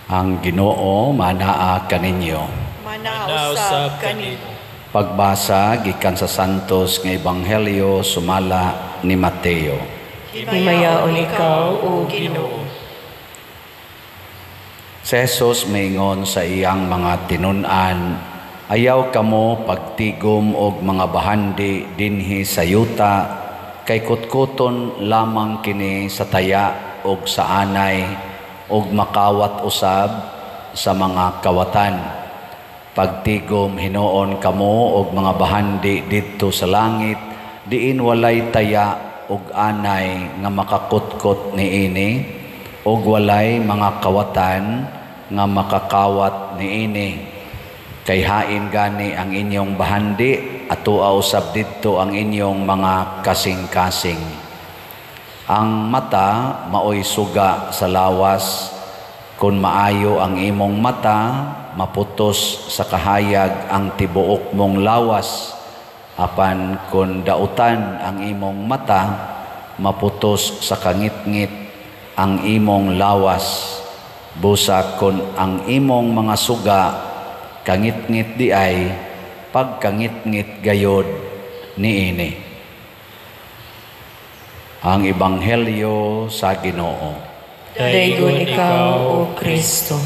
Ang Ginoo manaa kaninyo. Manaa usab kanimo. Pagbasa gikan sa Santos nga Ebanghelyo sumala ni Mateo. Himayaon ikaw, O Ginoo. Si Jesus miingon sa iyang mga tinun-an, "Ayaw kamo pagtigom og mga bahandi dinhi sa yuta, kay kutkuton lamang kini sa taya og sa anay ug makawat usab sa mga kawatan. Pagtigom hinuon kamo og mga bahandi didto sa langit, diin walay taya ug anay nga makakutkot niini ug walay mga kawatan nga makakawat niini. Kay hain gani ang inyong bahandi, atoa usab didto ang inyong mga kasing-kasing. Ang mata maoy suga sa lawas. Kung maayo ang imong mata, maputos sa kahayag ang tibuok mong lawas. Apan kung dautan ang imong mata, maputos sa kangitngit ang imong lawas. Busa kung ang imong mga suga kangitngit diay, pagkangitngit gayod niini." Ang Ebanghelyo sa Ginoo. Daygon ikaw, O Kristo.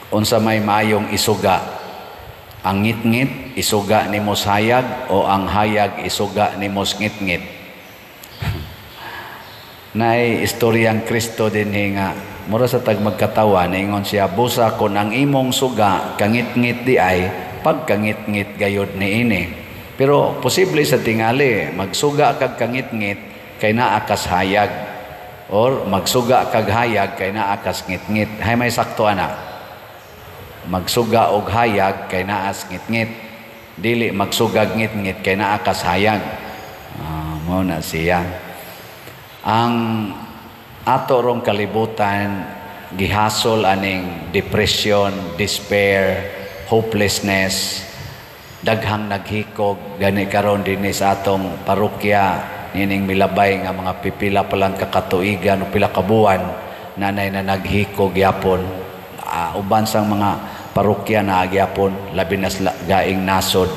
Unsa may maayong isuga? Ang ngitngit isuga nimo sa hayag o ang hayag isuga nimo sa ngitngit? Naay istoryang Kristo dinhi nga mura sa tag magkatawa, niingon siya, "Busa kon ang imong suga kangitngit diay, pagkangitngit gayod niini." Pero posible sa tingali magsuga kag kangitngit kay naa kas hayag, or magsuga kag hayag kay naa kas ngitngit. Hay may sakto ana. Magsuga og hayag kay naa sa ngitngit, dili magsugag ngitngit kay naa kas hayag. Mao na siya. Ang ato rong kalibutan gihasol aning depression, despair, hopelessness, daghang naghikog gani karon dinhi sa atong parokya nining milabay nga mga pipila pa lang kakatuigan o pila ka buwan, nanay na naghikog yapon. Uban sang mga parokya na gyapon, labi na sa gaing nasod.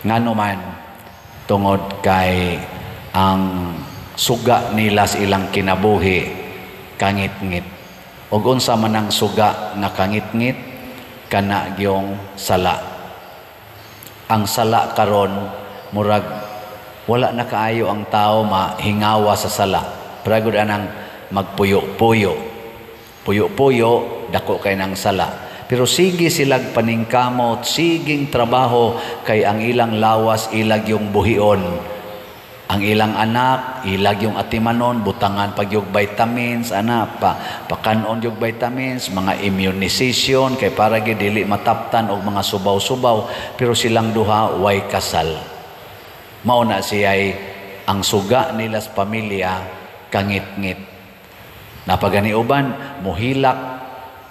Ngano man, tungod kay ang suga nila sa ilang kinabuhi kangitngit. Ug unsa man ang suga nga kangitngit? Kana gyong sala. Ang sala karon murag wala na kaayo ang tao mahingawa sa sala. Pragod anang magpuyo-puyo. Puyo-puyo, dako kay nang sala. Pero sige silag paningkamot, siging trabaho kay ang ilang lawas ilag yung buhion. Ang ilang anak, ilag yung atimanon, butangan pag yung vitamins, ana, pakanon yung vitamins, mga immunization, kay para gyud dili mataptan og mga subaw-subaw, pero silang duha way kasal. Mao na siya'y ang suga nila sa pamilya, kangitngit. Napagani uban, muhilak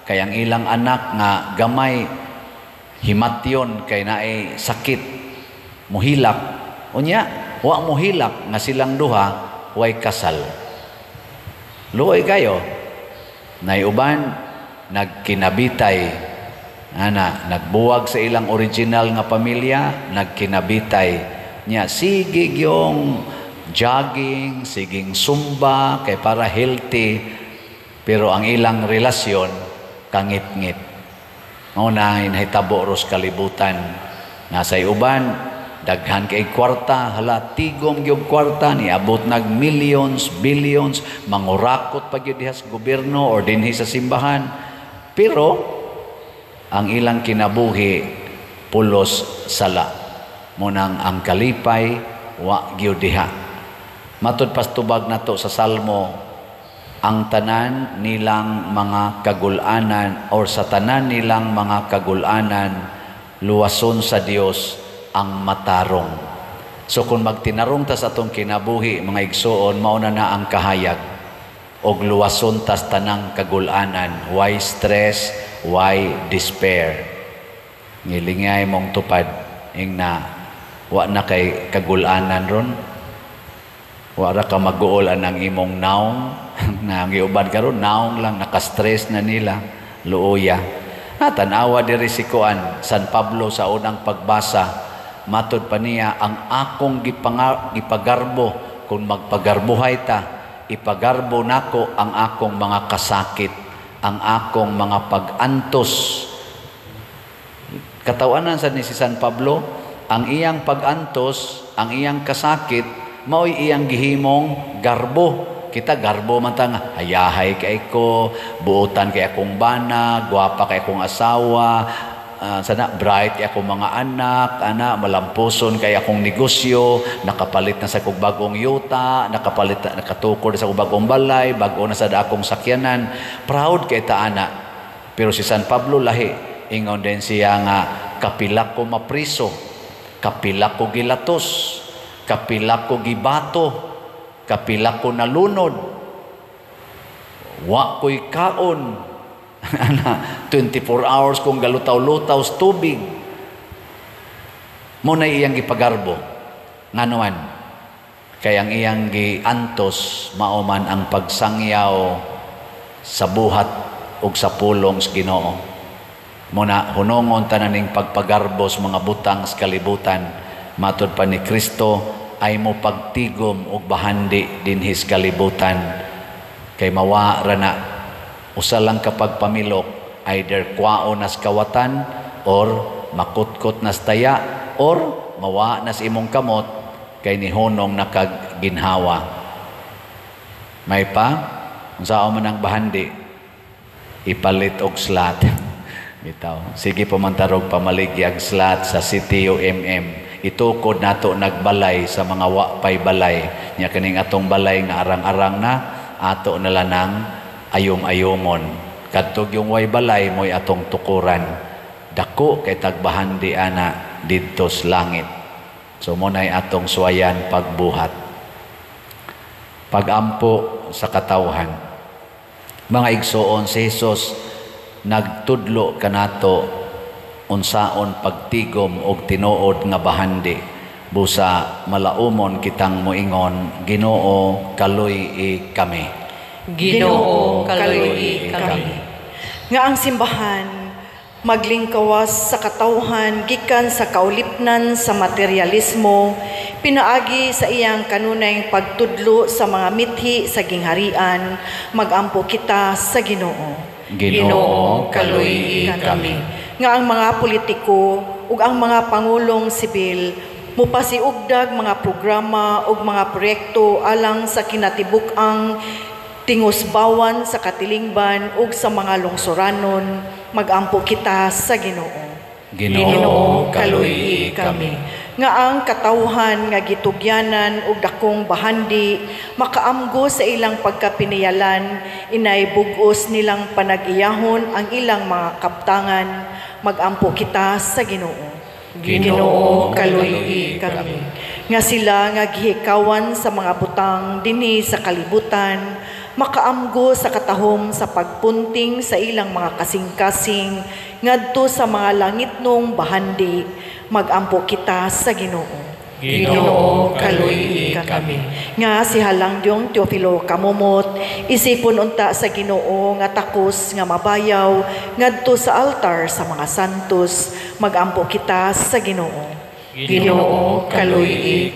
kay ang ilang anak nga gamay, himatyon kay naay sakit, muhilak. Unya, wa muhilak nga silang duha way kasal. Luoy kayo. Naiuban nagkinabitay, ana, nagbuwag sa ilang original nga pamilya, nagkinabitay nya, sige gyong jogging, siging zumba kay para healthy, pero ang ilang relasyon kangitngit. Mao na nahitabo ros kalibutan. Nasa uban daghan kay kwarta, hala tigom gyud kwarta, niabot nag millions, billions, mangurakot pa gyud diha sa gobyerno or dinhi sa simbahan, pero ang ilang kinabuhi pulos sala. Munang ang kalipay wa gyud diha. Matud pastubag nato sa Salmo, ang tanan nilang mga kagulanan or sa tanan nilang mga kagulanan, luwason sa Dios ang matarong. So kung magtinarong ta sa atong kinabuhi, mga igsuon, mauna na ang kahayag og luwason tas tanang kagulanan. Why stress? Why despair? Ngilingay mong tupad ing na wa na kay kagulanan ron. Wa ra ka maguol anang imong naong. Na ang giuban karon naong lang, naka-stress na nila, luoya. Na tan-awa diri si kuan San Pablo sa unang pagbasa, matud pa niya ang akong gipagarbo, kung magpagarbuhay ta, ipagarbo nako ang akong mga kasakit, ang akong mga pag-antos. Katawanan sa ni si San Pablo, ang iyang pag-antos, ang iyang kasakit, mao'y iyang gihimong garbo. Kita garbo man ta nga, hayahay kay ko, buotan kay akong bana, gwapa kay akong asawa, sana bright kay akong mga anak, ana malampuson kay akong negosyo, nakapalit na sa kog bagong yuta, nakapalit na, nakatukod na sa kog bagong balay, bag-o na sa akong sakyanan. Proud kay ta ana. Pero si San Pablo lahi, ingon din siya nga kapila ko mapriso, kapila ko gilatos, kapila ko gibato, kapila ko nalunod, wa ko'y kaon. Ana, 24 hours kong galutaw-lutaw sa tubig. Mo na iyang gipagarbo. Nganuan? Kay ang iyang giantos mao man ang pagsangyaw sa buhat ug sa pulong sa Ginoo. Mo na hunongon tanan ning pagpagarbo sa mga butang sa kalibutan. Matod pa ni Kristo ay mo pagtigom og bahandi dinhi sa kalibutan. Kay mawa ra na, usa lang kapag pamilok, either kwaon nas kawatan or makutkot nas taya or mawa nas imong kamot kay nihunong nakagginhawa. May pa unsaon man ang bahandi, ipalit og slot. Bitaw. Sige pumantarog pamaligyag slot sa CTUMM. Itukod nato nagbalay sa mga wa pay balay. Nya kining atong balay nga arang-arang na, ato na lang ayom-ayomon. Kadtog yung way balay mo'y atong tukuran. Dako kay tagbahandi ana didto sa langit. So mo na'y atong suwayan pagbuhat. Pagampo sa katawhan. Mga igsoon, si Jesus nagtudlo kanato unsaon pagtigom og tinuod nga bahandi. Busa malaumon kitang moingon, Ginoo, kaluy-i kami. Ginoo, kaluy-i kami. Nga ang simbahan maglingkawas sa katawhan gikan sa kaulipnan sa materialismo, pinaagi sa iyang kanunay pagtudlo sa mga mithi sa gingharian, magampo kita sa Ginoo. Ginoo, kaluy-i kami. Nga ang mga politiko ug ang mga pangulong sibil mupasiugdag mga programa ug mga proyekto alang sa kinatibuk-ang tingusbawan sa katilingban ug sa mga lungsoranon, magampo kita sa Ginoo. Ginoo, kaluy-i kami. Nga ang katawhan nga gitugyanan og dakong bahandi makaamgo sa ilang pagkapiniyalan, inay bug-os nilang panag-iyahon ang ilang mga kaptangan, magampo kita sa Ginoo. Ginoo, kaluy-i kami. Nga sila nga gihikawan sa mga butang dinhi sa kalibutan, makaamgo sa katahom sa pagpunting sa ilang mga kasing-kasing ngadto sa mga langitnong bahandi, magampo kita sa Ginoo. Ginoo, kaluy-i kami. Nga si Halangdyong Teofilo Camomot, isipon unta sa Ginoo nga takos nga mabayaw ngadto sa altar sa mga santos, magampo kita sa Ginoo. Ginoo, kaluy-i.